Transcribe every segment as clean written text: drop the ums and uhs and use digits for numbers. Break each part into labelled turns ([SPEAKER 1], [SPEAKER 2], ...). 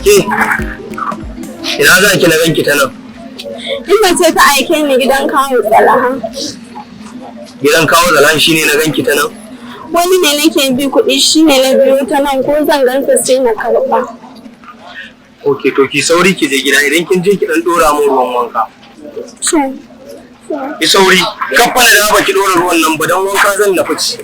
[SPEAKER 1] Ke, ina za ki na ganki ta nan?
[SPEAKER 2] Inna ce ta aike ni gidan kawo Salaha.
[SPEAKER 1] Gidan kawo Zalan shine na ganki ta nan?
[SPEAKER 2] Wani ne nake bi kuɗi shine na biyo ta nan ko zan gansa sai na karɓa.
[SPEAKER 1] Ok, to ki sauri ki je gida, idan kin je ki dan dora mun ruwan wanka.
[SPEAKER 2] To.
[SPEAKER 1] Ki sauri, kafa da ba ki dora ruwan nan ba, dan wanka zan na fice.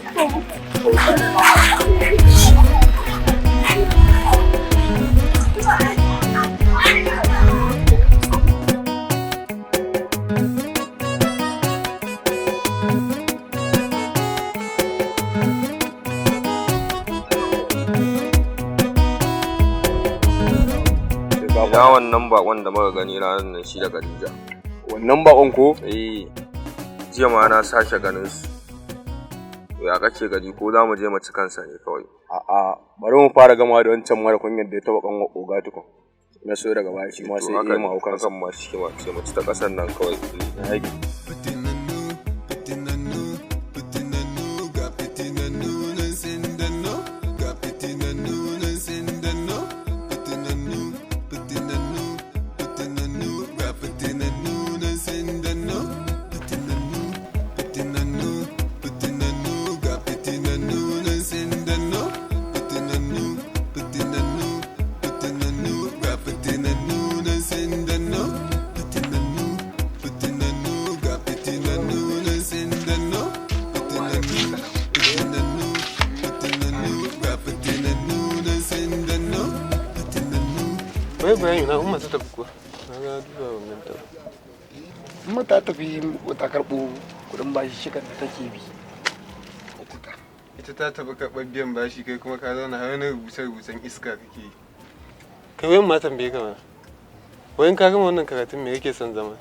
[SPEAKER 3] Ina wannan bakon da muka gani ranar nan shi da Khadija.
[SPEAKER 4] Wannan bakon ko?
[SPEAKER 3] Eh, jiya ma na sake ganin su. To ya kace gani, ko za mu je mu ci kansa ne kawai?
[SPEAKER 4] A'a, bari mu fara gama da wancan mara kunyar da ya taɓa kanwa oga tukun. Na so daga baya shi ma sai iya mu hau kansa.
[SPEAKER 3] Hakan ma shi ma sai mu ci ta kasar nan kawai.
[SPEAKER 5] Fitinannu, fitinannu, fitinannu, ga fitinannu nan sun danno, ga fitinannu nan sun danno, fitinannu, fitinannu, fitinannu, ga fitinannu nan sun danno, fitinannu, fitinannu, fitinannu, ga fitinannu nan sun danno, fitinannu, fitinannu, fitinannu, ga fitinannu nan sun danno, fitinannu, fitinannu, ga fitinannu nan sun danno, fitinannu, fitinannu, fitinannu, ga fitinannu nan sun danno, fitinannu.
[SPEAKER 6] Wai bayani na Umma ta tafi kuwa? Na ga duba ban ganta ba.
[SPEAKER 7] Amma ta tafi ta karɓo kuɗin bashi shikan da take bi.
[SPEAKER 6] Ita ta tafi karɓar biyan bashi, kai kuma ka zauna har wani rubuce-rubucen iska kake yi. Kai wayan ma tambaye ka mana. Wayan ka gama wannan karatun me kake son zama?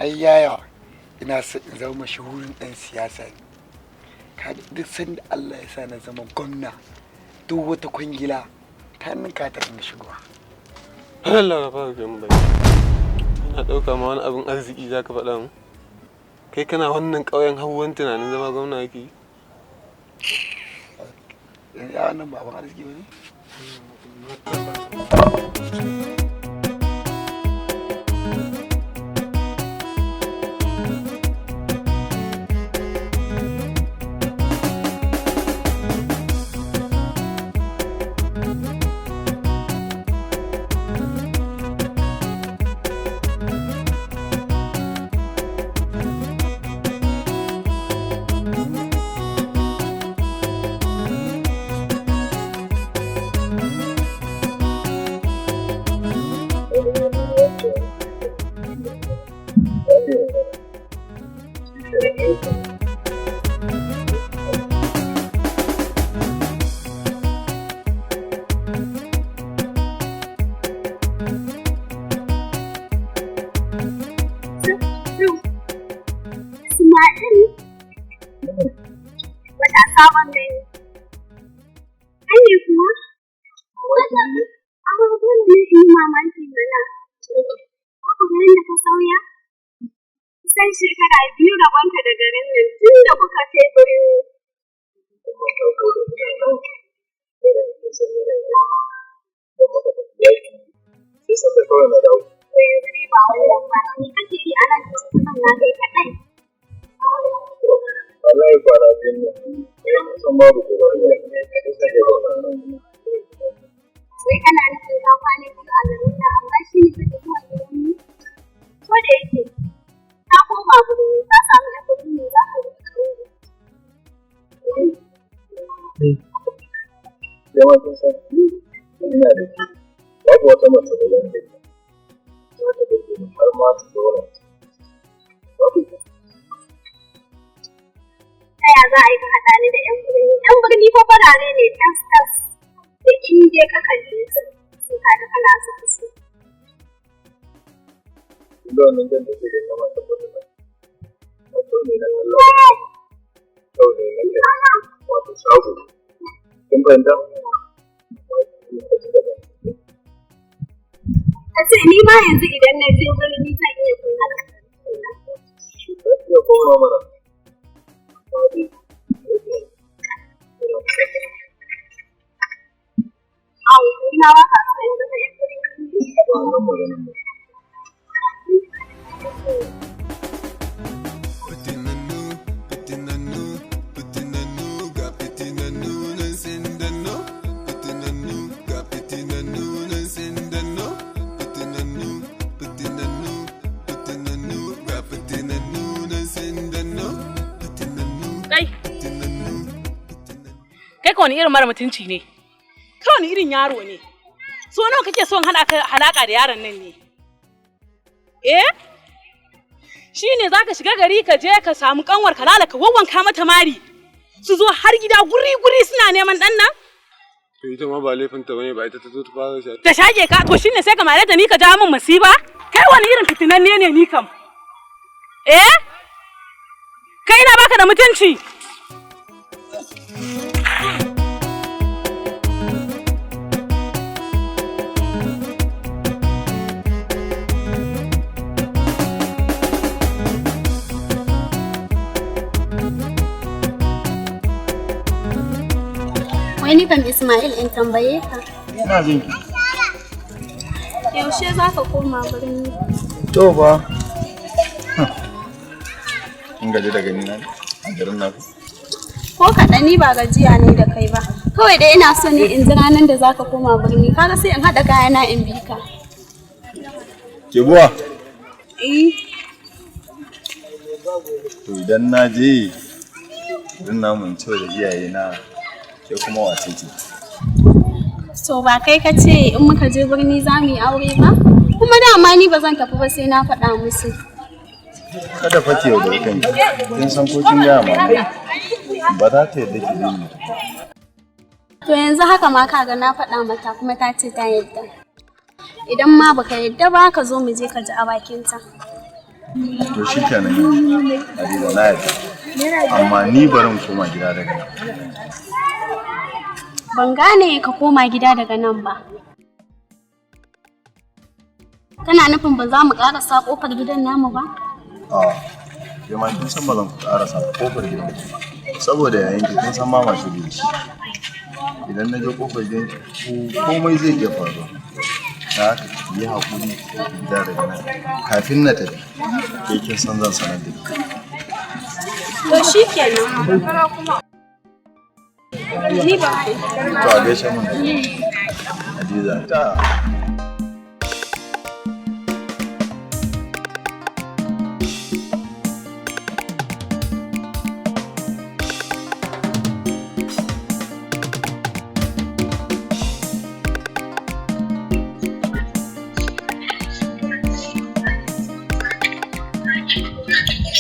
[SPEAKER 7] Ai yaya, ina so in zama mashahurin ɗan siyasa ne. Kaga duk sanda Allah ya sa na zama gwamna, duk wata kwangila ta ninka ta dinga shigowa.
[SPEAKER 6] Allah ka fara kai mun baki. Ina ɗauka ma wani abin arziki za ka faɗa mu. Kai kana wannan ƙauyen hawan tunanin zama gwamna yake yi.
[SPEAKER 7] Yanzu ya wannan ba abin arziki ba ne?
[SPEAKER 2] Ismail. Wata sabon gani. Kai ne kuwa? Amma dole ne in yi mamaki mana. Ko ku ga yadda ka sauya? Kusan shekara 2 rabonka da garin nan tun da kuka kai birni. To yanzu dai ba wannan ba. Me kake yi a nan ka zauna kai kaɗai?
[SPEAKER 8] Wallahi kwana biyun nan san babu kowa ne sai sai ya zauna nan.
[SPEAKER 2] Sai kana nufin ka kwana 2 a garin nan amma shi ne kake zuwa gidan mu? Ko da yake ka koma birni ka samu ƴan birni za ka yi ƙauye.
[SPEAKER 8] Yawan kin san ina da ke babu wata mace da zan gani za ta burge ni har ma ta zauna babu ita.
[SPEAKER 2] Ta ya za a yi ka haɗa ni da ƴan birni? Ƴan birni fa farare ne tas tas da in dai ka kalle su sai ka ga kana son su.
[SPEAKER 8] Kin ga wannan jan da ke gani na matan birnin nan? Ba kyau ne na Allah ba. Kyau ne na kai wato shago. Kin fahimta?
[SPEAKER 2] Ka ce ni ma yanzu idan na je birni zan iya kula da kaina.
[SPEAKER 8] Za ki iya komawa mana. Amma dai,
[SPEAKER 2] Au, ni ma ba ka so yanzu
[SPEAKER 8] Ba wannan maganin ba.
[SPEAKER 5] Fitinannu, fitinannu, fitinannu, ga fitinannu nan sun danno. Fitinannu, ga fitinannu nan sun danno. Fitinannu, fitinannu, fitinannu, ga fitinannu nan sun danno. Fitinannu,
[SPEAKER 9] Kai,
[SPEAKER 5] fitinannu.
[SPEAKER 9] kai ka wani irin mara mutunci ne? Kai wani irin yaro ne? So nawa kake son hana ka halaka da yaron nan ne? Eh? Shi ne za ka shiga gari ka je ka samu kanwar ka lalaka wawwanka mata mari. Su zo har gida guri-guri suna neman ɗan nan?
[SPEAKER 6] To ita ma ba laifinta bane ba, ita ta zo ta fara sha.
[SPEAKER 9] Ta shage ka, to shine sai ka mare da ni ka jawo min masifa? Kai wani irin fitinanne ne ni kam? Eh? Kai na baka da mutunci.
[SPEAKER 2] Wai ni kam Ismail in tambaye ka.
[SPEAKER 8] Ina jin ki.
[SPEAKER 2] Yaushe za ka koma birni?
[SPEAKER 8] To ba. Kin gaji da gani na ne? A garin naku?
[SPEAKER 2] Ko kaɗan ni ba gajiya ne da kai ba. Kawai dai ina so ne in ji ranar da za ka koma birni. Kaga sai in haɗa kayana in bi ka.
[SPEAKER 8] Ke buwa?
[SPEAKER 2] Eh,
[SPEAKER 8] To idan na je garin namu in ce da iyaye na ke kuma wace ce?
[SPEAKER 2] to ba kai ka ce in muka je birni za mu yi aure ba? Kuma dama ni ba zan tafi ba sai na faɗa musu.
[SPEAKER 8] Kada fa ki yaudari kanki. Kin san ko kin gaya mama ba za ta yarda ki bi ni.
[SPEAKER 2] To yanzu haka ma kaga na faɗa mata kuma ta ce ta yadda. Idan ma baka yadda ba ka zo mu je ka ji a bakinta.
[SPEAKER 8] To shi kenan Hadiza na yarda. Amma ni bari in koma gida daga nan.
[SPEAKER 2] Ban gane ka koma gida daga nan ba. Kana nufin ba za mu ƙarasa ƙofar gidan namu ba?
[SPEAKER 8] A ke ma kin san ba zan ƙarasa kofar gidan ku. Saboda yayin ki kin san mama shi da shi. Idan na je kofar gidan ki komai zai iya faruwa. Da haka ki yi haƙuri ki tafi gida daga nan. Kafin na tafi ke kin san zan sanar da ke.
[SPEAKER 2] To shi kenan. Ni ba.
[SPEAKER 8] To a gaishe mun da Hadiza. Ta.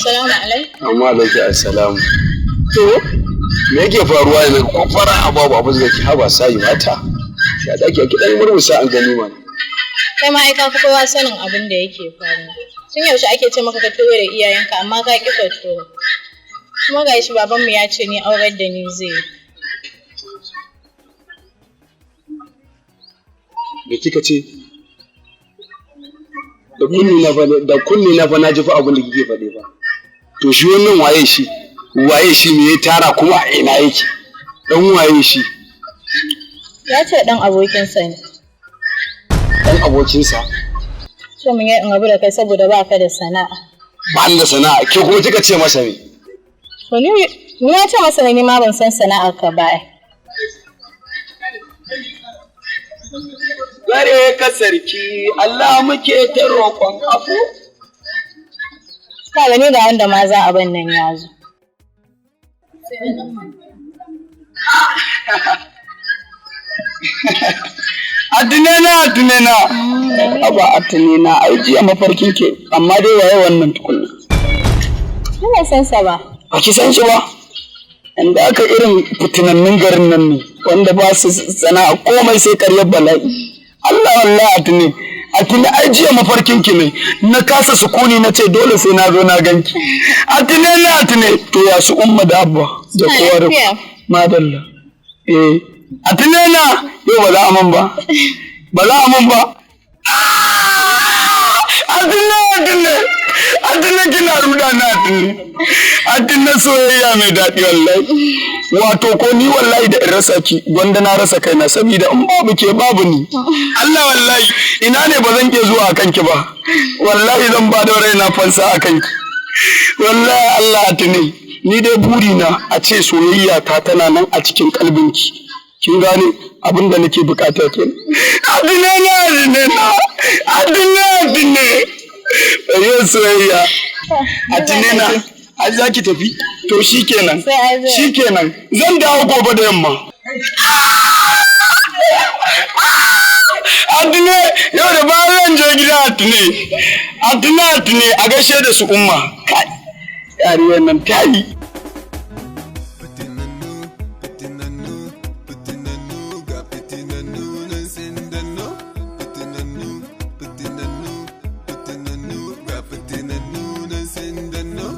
[SPEAKER 10] Salamu alaikum.
[SPEAKER 4] Amma alaikum assalamu. To me yake faruwa ne ko fara ababu abin da ke haba sai mata. Ya zaki ki dan murmusa an gani mana.
[SPEAKER 10] Kai ma ai ka fi kowa sanin abin da yake faruwa. Tun yaushe ake ce maka ka turo da iyayenka amma ka ƙi ka turo. Kuma gashi babanmu ya ce ni aurar da ni zai yi.
[SPEAKER 4] Da kika ce da kunni na fa da kunni na fa na ji fa abin da kike faɗe fa. To shi wannan waye shi? Waye shi me ya tara kuma a ina yake? Dan waye shi?
[SPEAKER 10] Ya ce ɗan abokinsa ne.
[SPEAKER 4] Dan abokinsa.
[SPEAKER 10] So mun yi in rabu da kai saboda ba ka da sana'a.
[SPEAKER 4] Ba ni da sana'a ke kuma kika ce masa me?
[SPEAKER 10] To ni ni na ce masa ne ni ma ban san sana'ar ka ba. ai.
[SPEAKER 4] Gare ka sarki Allah muke ta roƙon afu.
[SPEAKER 10] Ka gani ga wanda ma za a ban nan ya zo.
[SPEAKER 4] Atunena atunena. Aba atunena ai jiya mafarkin ke amma dai waye wannan tukunna.
[SPEAKER 10] Ni ban san sa ba.
[SPEAKER 4] Ba ki san shi ba. Inda aka irin fitinannin garin nan ne wanda ba su sana'a komai sai karyar bala'i. Allah wallahi atune. Atune ai jiya mafarkin ki ne na kasa sukuni na ce dole sai na zo na ganki. Atune na atune to ya su umma da abba da
[SPEAKER 10] Suna
[SPEAKER 4] kowa da
[SPEAKER 10] lafiya.
[SPEAKER 4] madalla. Eh atune na yau ba za a man ba. Ba za a man ba. Atune atune Atine, kina ruda na, Atine. Atine, soyayya mai daɗi wallahi. Wato ko ni wallahi da in rasa ki gwanda na rasa kaina, saboda in babu ke babu ni. Allah, wallahi ina ne ba zan iya zuwa a kanki ba. Wallahi zan ba da raina fansa a kanki. Wallahi Allah, Atine. Ni dai burina a ce soyayya ta tana nan a cikin kalbinki. Kin gane abin da nake bukata kenan. Atine na, Atine na. Atine, Atine. Yin soyayya. Atine na. Ai za ki tafi? To shikenan. Shikenan. Zan dawo gobe da yamma. Atine, yau da bayan zan je gida, Atine. Atine, Atine, a gaishe da su umma. Kai, yariyar nan ta yi.
[SPEAKER 5] Fitinannu ga fitinannu nan sun danno. Fitinannu, fitinannu, fitinannu ga fitinannu nan sun danno.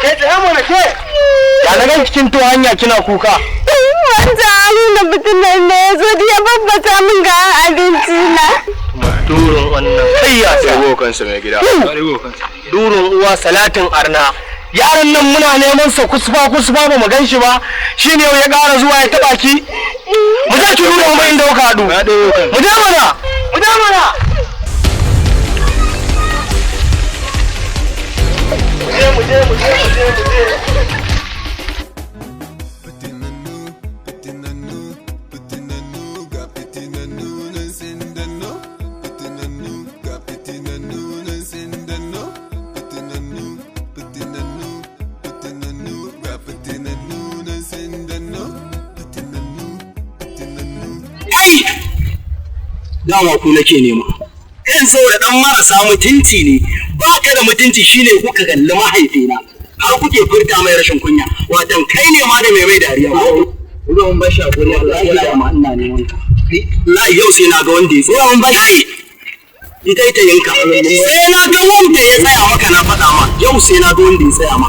[SPEAKER 1] Ke, tsaya mana ke. Ya na gan cikin to hanya kina kuka?
[SPEAKER 2] Wancan Haruna mutumin ne ya zo ya babbata min ga abinci na.
[SPEAKER 1] Durin wannan kai ya
[SPEAKER 3] Ɗebo kansa mai gida.
[SPEAKER 1] Durin uwa salatin arna. Yaron nan muna neman sa kusfa kusfa ba mu gan shi ba. Shine yau ya ƙara zuwa ya taɓa ki. Mu je ki nuna mu inda kuka haɗu. Mu je mana. Mu je mana. Mu je, mu je, mu je, mu je, mu je.
[SPEAKER 5] Fitinannu, fitinannu ga fitinannu nan sun danno. Fitinannu ga fitinannu nan sun danno. Fitinannu, fitinannu, fitinannu ga fitinannu nan sun danno. Fitinannu, fitinannu.
[SPEAKER 1] Kai! Dama ku nake nema. Irin saboda dan marasa mutunci ne, ba ka da mutunci shine kuka kalli mahaifina. Har kuke furta mai rashin kunya. Watan kai ne ma da mai mai dariya ko? Ruwan bashi a guri wallahi dama ina neman ka. Wallahi yau sai na ga wanda ya tsaya. Ruwan bashi. Ita ita yanka. Sai na ga wanda ya tsaya maka, na faɗa ma. Yau sai na ga wanda ya tsaya ma.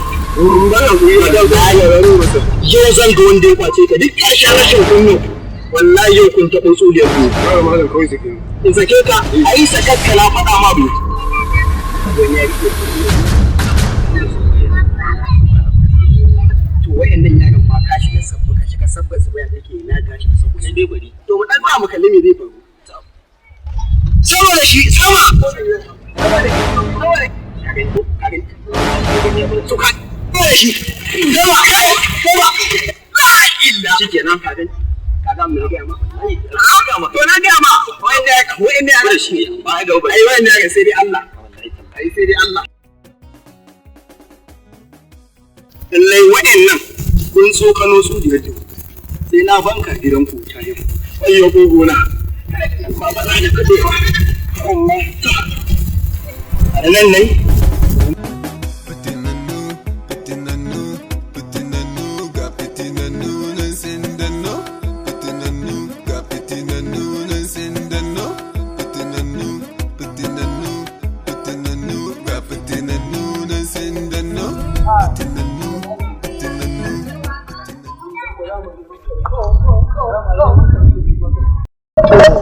[SPEAKER 1] Yau zan ga wanda ya kwace ka duk ƙarshen rashin kunya. Wallahi yau kun taɓo tsuliyar ku. In sake ka, ai sakakka na faɗa ma bai. To wayannan yaran ma ka shiga sabba, ka shiga sabba su waya take ina ka shiga sabba sai dai bari. To mu dan mu kalli me zai faru. Sama da shi, sama. Sama da shi, sama da shi. To ka sama da shi. Sama, sama. La illa. Shikenan ka gani. Ka ga me ga ma? To na ga ma. Wayanda ya wayanda ya shi ba ga ba. Ai wayanda ya sai dai Allah. Ai sai dai Allah. Lallai waɗannan kun tsokano su da yadda sai na banka gidan ku ta yau. Ayyo gogona. Baba na da kadewa. A nan ne.
[SPEAKER 5] Fitinannu, fitinannu, fitinannu ga fitinannu nan sun danno. Fitinannu ga fitinannu nan sun danno. Fitinannu, fitinannu, fitinannu ga fitinannu nan sun danno. Fitinannu, fitinannu.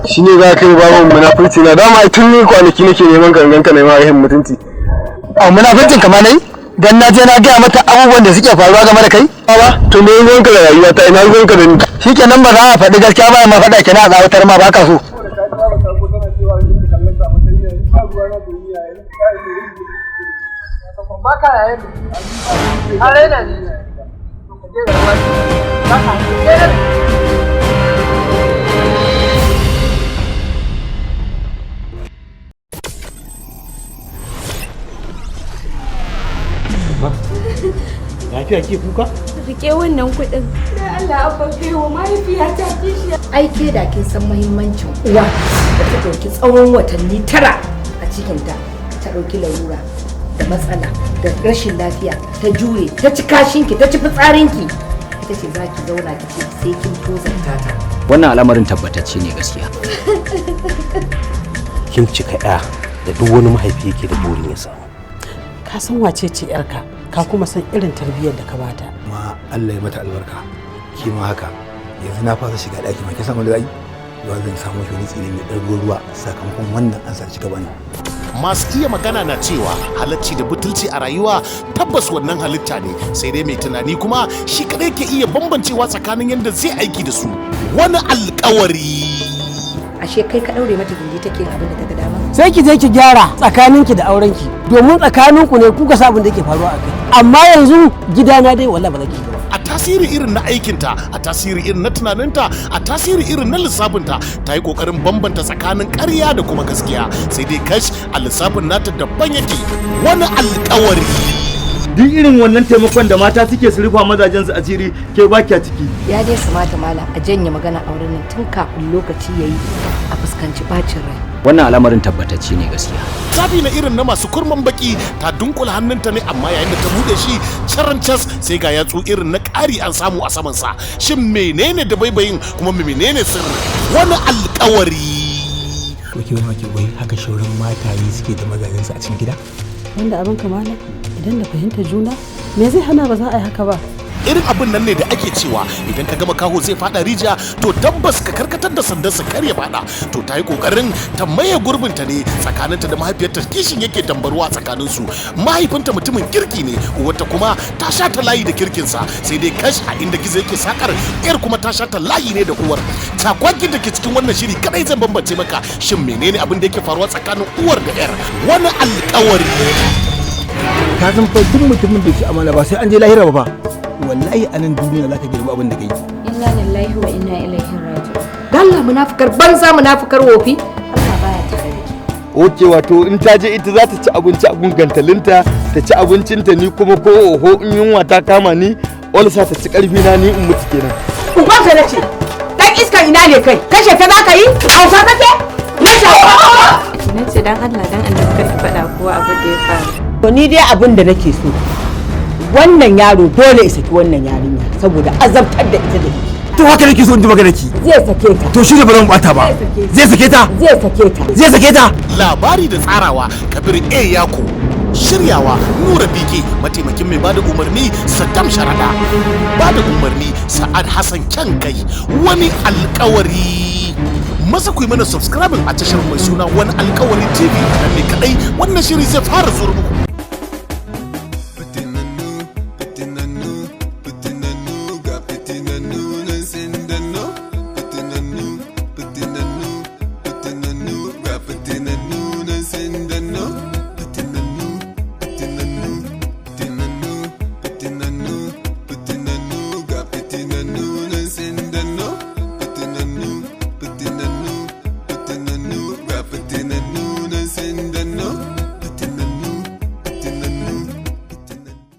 [SPEAKER 6] Shi ne za ka yi babban munafurci na dama tun ni kwanaki nake neman ka ganka na yi mutunci.
[SPEAKER 7] A munafincin kama nayi dan na je na gaya mata abubuwan da suke faruwa game da kai.
[SPEAKER 6] Ba to me ruwanka da rayuwa ta? Ina ruwanka da ni?
[SPEAKER 7] Shikenan, ba za a faɗi gaskiya ba, ma faɗa kenan, a tsawatar ma ba ka so.
[SPEAKER 1] Lafiya ke kuka?
[SPEAKER 2] Rike wannan kuɗin. Dan Allah abba, kai wa mahaifiyata kishiya.
[SPEAKER 11] Ai ke da kin san muhimmancin uwa da ta ɗauki tsawon watanni 9 a cikinta, ta ɗauki larura da matsala da rashin lafiya, ta jure, ta ci kashinki, ta ci fitsarinki, ita ce za ki zauna ki ce sai kin tozarta ta?
[SPEAKER 1] Wannan al'amarin tabbatacce ne gaskiya.
[SPEAKER 12] Kin cika ya da duk wani mahaifi yake da burin ya samu.
[SPEAKER 13] Ka san wace ce yarka, ka kuma san irin tarbiyyar da ka bata.
[SPEAKER 7] Ma Allah ya mata albarka. Ki ma haka. Yanzu na fasa shiga daki ma kin san wanda zai yi? Zan samu shi wani tsire mai ɗargo ruwa sakamakon wannan an sa shi gaba ne.
[SPEAKER 14] Masu iya magana na cewa halacci da butulci a rayuwa tabbas wannan halitta ne, sai dai mai tunani kuma shi kadai ke iya bambancewa tsakanin yadda zai aiki da su. Wani alkawari.
[SPEAKER 11] Ashe kai ka daure mata gindi take yin abin da ta ga dama.
[SPEAKER 13] Sai ki je ki gyara tsakaninki da aurenki, domin tsakaninku ne kuka sa abin da yake faruwa a kai. Amma yanzu gidana dai wallahi ba za ki ba.
[SPEAKER 14] A tasiri irin na aikinta, a tasiri irin na tunaninta, a tasiri irin na lissafinta, ta yi kokarin bambanta tsakanin ƙarya da kuma gaskiya, sai dai kash a lissafin nata daban yake. Wani alkawari.
[SPEAKER 15] Duk irin wannan taimakon da mata suke su rufa mazajen su asiri, ke ba kya ciki.
[SPEAKER 11] Ya dai kamata malam a janye magana auren nan tun kafin lokaci yayi a fuskanci bacin rai.
[SPEAKER 1] Wannan al'amarin tabbatacce ne gaskiya.
[SPEAKER 14] Zabi na irin na masu kurman baki, ta dunkula hannunta ne, amma yayin da ta bude shi carancas sai ga yatsu irin na ƙari an samu a samansa. Shin menene da baibayin kuma menene sirri? Wani alkawari.
[SPEAKER 7] Ko ki wani wai haka shauran mataye suke da mazajen su a cikin gida?
[SPEAKER 13] Wanda abin kamala idan da fahimta juna me zai hana ba za a yi haka ba.
[SPEAKER 14] Irin abin nan ne da ake cewa idan ka gama kaho zai fada rijiya, to tabbas ka karkatar da sandarsa kar ya fada. To ta yi kokarin ta maye gurbinta ne tsakaninta da mahaifiyarta, kishin yake dambarwa tsakanin su. Mahaifinta mutumin kirki ne, uwarta kuma ta sha ta layi da kirkinsa, sai dai kash a inda gizo yake sakar yar kuma ta sha ta layi ne da uwar. Takwakin da ke cikin wannan shiri kadai zan bambance maka shin menene abin da yake faruwa tsakanin uwar da yar. Wani alkawari.
[SPEAKER 7] Ka san fa duk mutumin da ke amana ba sai an je lahira ba fa. Wallahi a nan duniya za ka girba abin da kai.
[SPEAKER 10] Inna lillahi wa inna ilaihi raji'un.
[SPEAKER 11] Dalla munafukar banza, munafukar wofi. Allah baya tare da ke.
[SPEAKER 15] Oke, wato in ta je ita za ta ci abinci a gungantalinta, ta ci abincinta, ni kuma ko oho in yunwa ta kama ni, olsa ta ci karfi na ni in mutu kenan.
[SPEAKER 13] Uban ka nace. Dan iskan ina ne kai? Kashe ta za ka yi? Hausa kake? Na
[SPEAKER 10] Na ce dan Allah dan Allah kar ki faɗa kowa abin da ya faru.
[SPEAKER 13] To ni dai abin da nake so, wannan yaro dole ya saki wannan yarinya saboda azabtar da ita da yake.
[SPEAKER 7] To haka nake so in ji magana ki.
[SPEAKER 13] Zai sake ta.
[SPEAKER 7] To shi ne ba zan bata ba. Zai sake ta.
[SPEAKER 13] Zai sake ta.
[SPEAKER 7] Zai sake ta.
[SPEAKER 14] Labari da tsarawa Kabir A Yako, shiryawa Nura Bike, mataimakin mai bada umarni Saddam Sharada, bada umarni Sa'ad Hassan Kyankai. Wani alkawari. Maza ku yi mana subscribing a tashar mai suna Wani Alkawari TV, nan ne kadai wannan shiri zai fara zuwa muku.